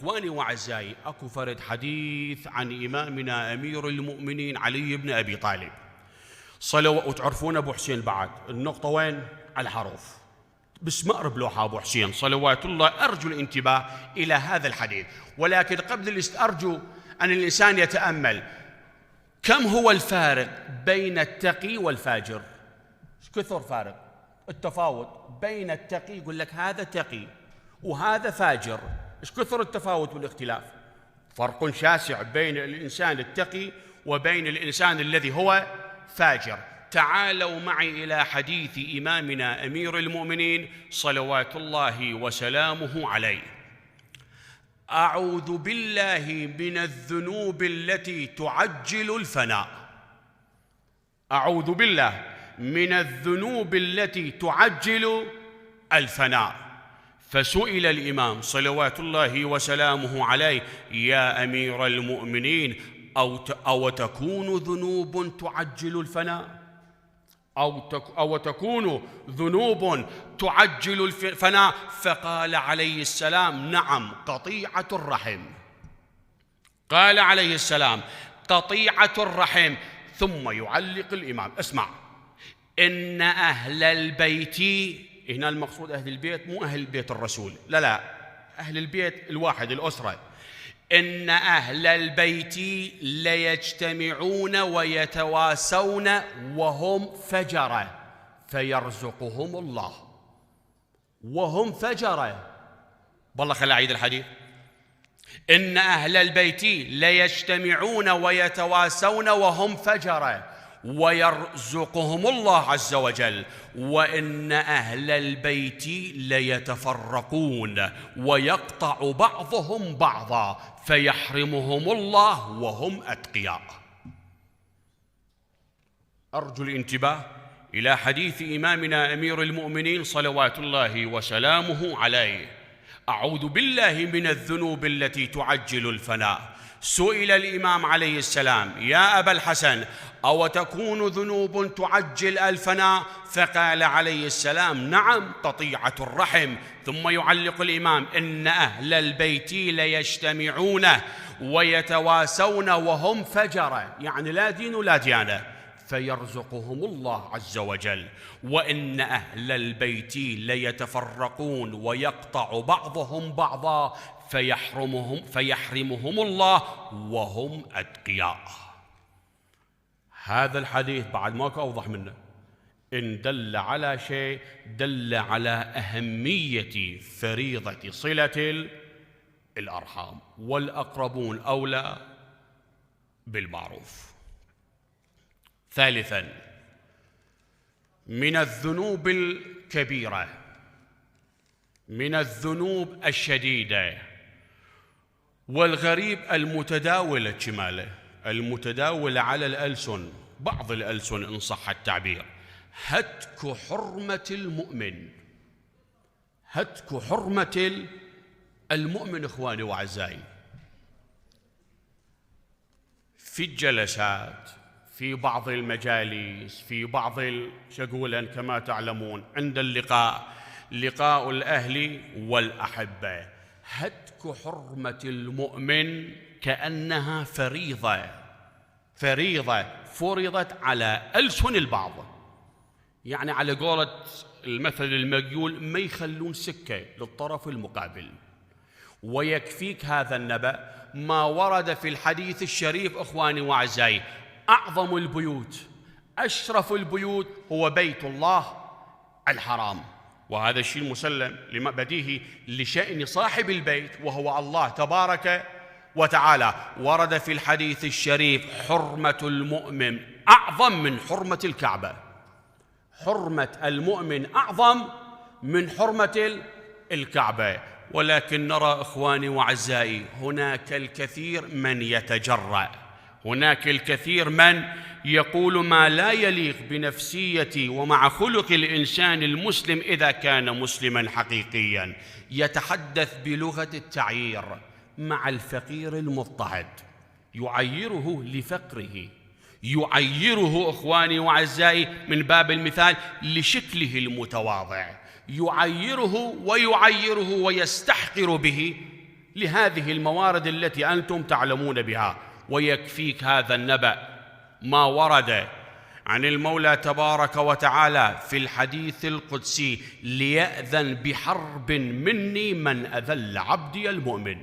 إخواني وأعزائي، أكو فرد حديث عن إمامنا أمير المؤمنين علي بن أبي طالب صلوا. وتعرفون أبو حسين بعد النقطة وين؟ على الحروف بس ما أقرب لوحة أبو حسين صلوات الله. أرجو الانتباه إلى هذا الحديث، ولكن قبل أرجو أن الإنسان يتأمل كم هو الفارق بين التقي والفاجر. كثر فارق التفاوت بين التقي، يقول لك هذا تقي وهذا فاجر. إيش كثر التفاوت والاختلاف، فرق شاسع بين الإنسان التقي وبين الإنسان الذي هو فاجر. تعالوا معي إلى حديث إمامنا أمير المؤمنين صلوات الله وسلامه عليه. أعوذ بالله من الذنوب التي تعجل الفناء. أعوذ بالله من الذنوب التي تعجل الفناء. فسئل الإمام صلوات الله وسلامه عليه: يا أمير المؤمنين، أو تكون ذنوب تعجل الفناء؟ أو تكون ذنوب تعجل الفناء؟ فقال عليه السلام: نعم، قطيعة الرحم. قال عليه السلام: قطيعة الرحم. ثم يعلق الإمام، اسمع: إن أهل البيت، هنا المقصود أهل البيت مو أهل بيت الرسول، لا، أهل البيت الواحد، الأسرة. إن أهل البيت ليجتمعون ويتواسون وهم فجرة فيرزقهم الله. وهم فجرة، والله خلي أعيد الحديث: إن أهل البيت ليجتمعون ويتواسون وهم فجرة ويرزقهم الله عز وجل، وإن أهل البيت ليتفرقون ويقطع بعضهم بعضا فيحرمهم الله وهم أتقياء. أرجو الانتباه إلى حديث إمامنا أمير المؤمنين صلوات الله وسلامه عليه. أعوذ بالله من الذنوب التي تعجل الفناء. سئل الإمام عليه السلام: يا أبا الحسن، أو تكون ذنوب تعجل الفناء؟ فقال عليه السلام: نعم، قطيعة الرحم. ثم يعلق الإمام: إن أهل البيت ليجتمعون ويتواسون وهم فجرة، يعني لا دين ولا ديانة، فيرزقهم الله عز وجل، وإن أهل البيت ليتفرقون ويقطع بعضهم بعضا فيحرمهم الله وهم أتقياء. هذا الحديث بعد ماكو أوضح منه. إن دل على شيء دل على أهمية فريضة صلة الأرحام، والأقربون أولى بالمعروف. ثالثاً، من الذنوب الكبيرة، من الذنوب الشديدة والغريب المتداولة شماله، المتداولة على الألسن، بعض الألسن إن صح التعبير، هتك حرمة المؤمن. هتك حرمة المؤمن. إخواني وأعزائي، في الجلسات، في بعض المجالس، في بعض شقولا كما تعلمون، عند لقاء الأهل والأحبة، هتك حرمة المؤمن كأنها فريضة فرضت على ألسن البعض. يعني على قولة المثل المقيول: ما يخلون سكة للطرف المقابل. ويكفيك هذا النبأ ما ورد في الحديث الشريف. إخواني وأعزائي، أعظم البيوت، أشرف البيوت هو بيت الله الحرام، وهذا الشيء مسلم لما بديهي لشأن صاحب البيت وهو الله تبارك وتعالى. ورد في الحديث الشريف: حرمة المؤمن أعظم من حرمة الكعبة. حرمة المؤمن أعظم من حرمة الكعبة. ولكن نرى إخواني وأعزائي هناك الكثير من يتجرأ، هناك الكثير من يقول ما لا يليق بنفسية ومع خلق الإنسان المسلم إذا كان مسلما حقيقيا. يتحدث بلغة التعيير مع الفقير المضطهد، يعيره لفقره، يعيره إخواني وأعزائي من باب المثال لشكله المتواضع، يعيره ويستحقر به لهذه الموارد التي أنتم تعلمون بها. ويكفيك هذا النبأ ما ورد عن المولى تبارك وتعالى في الحديث القدسي: ليأذن بحرب مني من أذل عبدي المؤمن.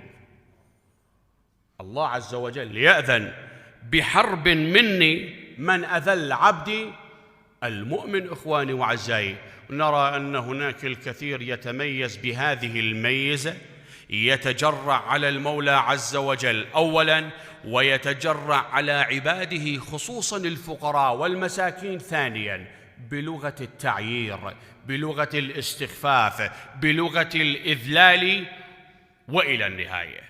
الله عز وجل ليأذن بحرب مني من أذل عبدي المؤمن. إخواني وأعزائي، نرى أن هناك الكثير يتميز بهذه الميزة، يتجرأ على المولى عز وجل أولاً، ويتجرأ على عباده خصوصاً الفقراء والمساكين ثانياً، بلغة التعيير، بلغة الاستخفاف، بلغة الإذلال، وإلى النهاية.